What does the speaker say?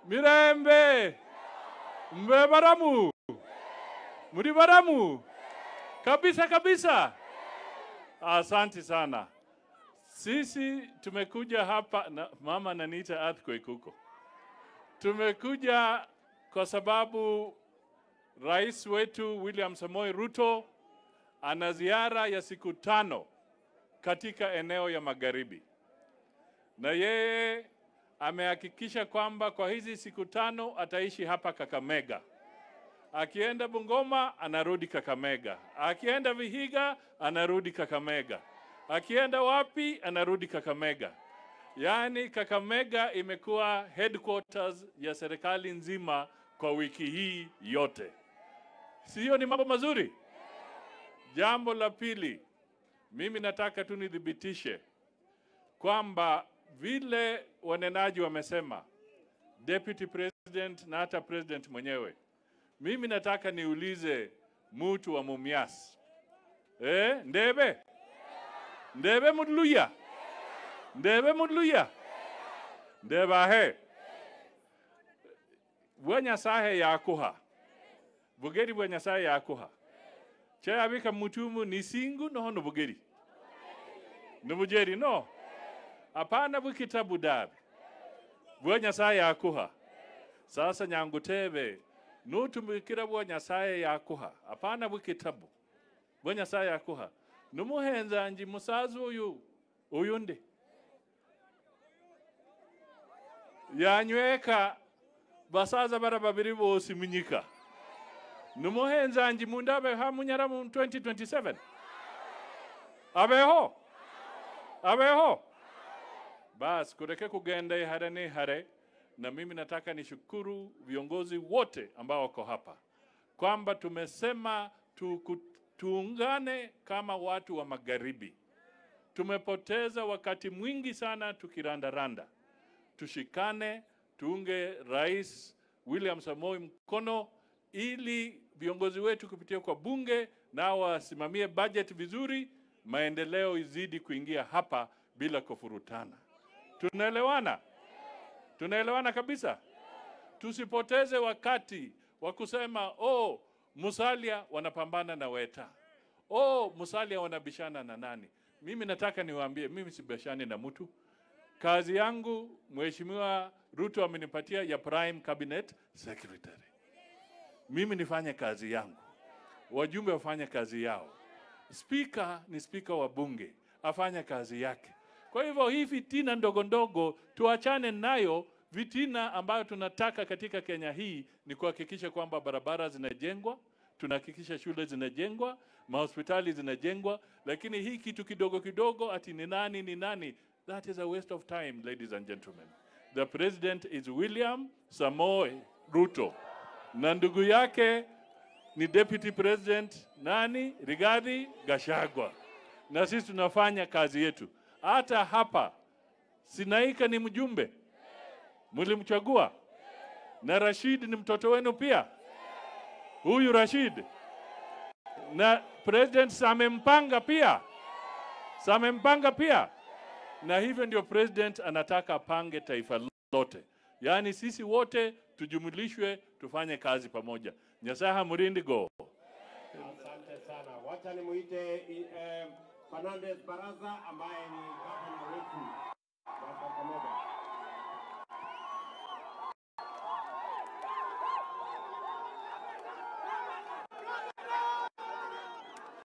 Mirembe. Mbe baramu. Muri baramu. Kabisa kabisa. Asante sana. Sisi tumekuja hapa na mama ananiita earthquake huko. Tumekuja kwa sababu Rais wetu William Samoei Ruto ana ziara ya siku 5 katika eneo ya Magharibi. Na yeye amehakikisha kwamba kwa hizi siku 5 ataishi hapa Kakamega. Akienda Bungoma anarudi Kakamega. Akienda Vihiga anarudi Kakamega. Akienda wapi anarudi Kakamega. Yaani Kakamega imekuwa headquarters ya serikali nzima kwa wiki hii yote. Sio ni mambo mazuri? Jambo la pili, mimi nataka tu nithibitishe kwamba vile wanenaji wamesema, Deputy President na hata President mwenyewe, mimi nataka niulize mtu wa Mumias. Ndebe? Ndebe mudluya? Ndebe mudluya? Ndeba he. Bwa Nyasaye yakuha. Bugeri bwa Nyasaye yakuha. Chayabika mutumu ni singu no no bugeri. Nubujeri no. Hapana bukitabu dabi. Bwa Nyasaye yakuha. Sasa nyangutebe nutumikira bwa Nyasaye yakuha. Hapana bukitabu. Bwa Nyasaye yakuha. Numuhenza nji musazu uyu uyunde. Yanyweka basaza bara babiri bose munyika. Numuhenza nji mundabe ha munyara mu 2027. Abeho. Abeho. Bas kureke kugenda ihare ni hare, na mimi nataka nishukuru viongozi wote ambao wako hapa kwamba tumesema tuungane kama watu wa Magharibi. Tumepoteza wakati mwingi sana tukirandaranda. Tushikane, tuunge Rais William Samoei mkono ili viongozi wetu kupitia kwa bunge na wasimamie budget vizuri, maendeleo izidi kuingia hapa bila kufurutana. Tunaelewana? Tunaelewana kabisa? Tusipoteze wakati wa kusema oh, Musalia wanapambana na Weta. Oh, Musalia wanabishana na nani. Mimi nataka niwaambie, mimi sibishani na mtu. Kazi yangu Mheshimiwa Ruto amenipatia ya Prime Cabinet Secretary. Mimi nifanye kazi yangu. Wajumbe wafanye kazi yao. Speaker ni speaker wa bunge, afanye kazi yake. Kwa hivyo hii fitina ndogo ndogo tuachane nayo. Vitina ambayo tunataka katika Kenya hii ni kuhakikisha kwamba barabara zinajengwa, tunahakikisha shule zinajengwa, mahospitali zinajengwa, lakini hii kitu kidogo kidogo ati ni nani ni nani, that is a waste of time, ladies and gentlemen. The president is William Samoei Ruto. Na ndugu yake ni deputy president nani? Rigathi Gachagua. Na sisi tunafanya kazi yetu. Hata hapa Sinaika ni mjumbe. Mlimchagua. Na Rashid ni mtoto wenu pia. Huyu Rashid. Na President Samempanga pia. Samempanga pia. Na hivyo ndio president anataka apange taifa lote. Yaani sisi wote tujumulishwe tufanye kazi pamoja. Nyasaha murindi go. Asante sana. Wacha nimuite Fernandez Baraza ambaye ni gavana wetu wa Kakamega.